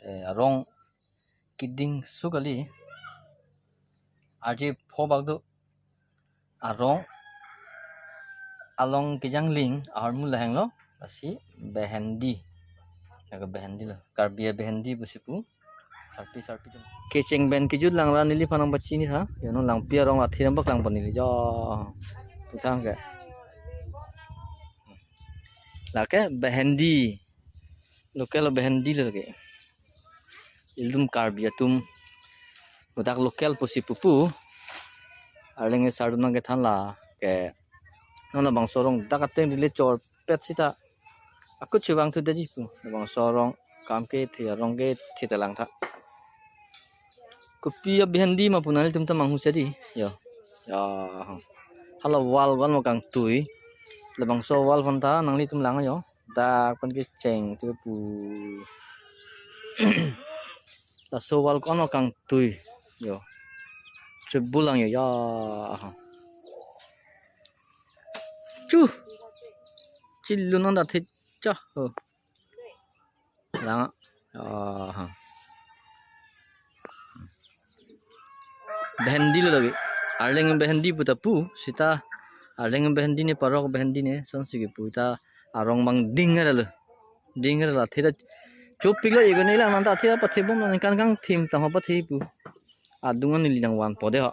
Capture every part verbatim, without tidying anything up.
Eh, arong keding su kali. Arje pho bak do. Arong along kejangling armu laheng lo. Lasi Behendi. Laga Behendi lo. Karbi a-Behendi pusi pu. Sarpi sarpi tu. Kecheng pen kejut lang ra neliphan nangpachini tha. Yono langpi arong athe ram bak lang pon neli jo. Puthang ke. Lake Behendi. Local Behendi lo ke. Ilitum Karbi atum. Ladak local pusi pupu. Arleng sar atum nangkethan lake. Non labangso arong dak ateng dile chorpet sita. Ako chevang thu daji pu. Labangso arong kam kethe, arong kethe ta lang tha. Kopi a-Behendi ma pu nanglitum ta manghu sadi. Yo. Ya. Hala wall wan mo kangtui. Labangso wall aphan ta nanglitum lang yo. Dak pen kecheng thu pu. Laso wall ko-an mo kangtui. Yo. Chebu lang yo. Ya. Aha. Chu. Chilun nang da the cha. Oh. Lang. Aha. Behendi lo lagi. Arleng Behendi pu ta pu, sita Arleng Behendi ne, parok Behendi ne, sonsi kepu ta arong bang ding ada lo. Ding ada lo, athe ta chopik lo, ego ne lang nang ta athe ta pathe bom nang kan kangthim tang ho pathe pu. Adung an neli nangvanpo de ho.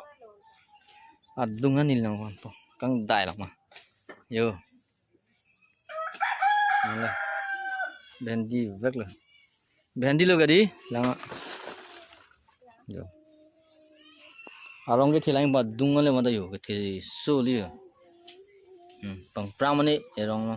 Adung an neli nangvanpo. Kangdai lang ma. Yo. Nang le. Behendi vek lo. Behendi lo gadi, lang. Yo. Arong kethe lang ba dung le mata yo, kethe so li yo. Hmm, pangpra mane arong lo.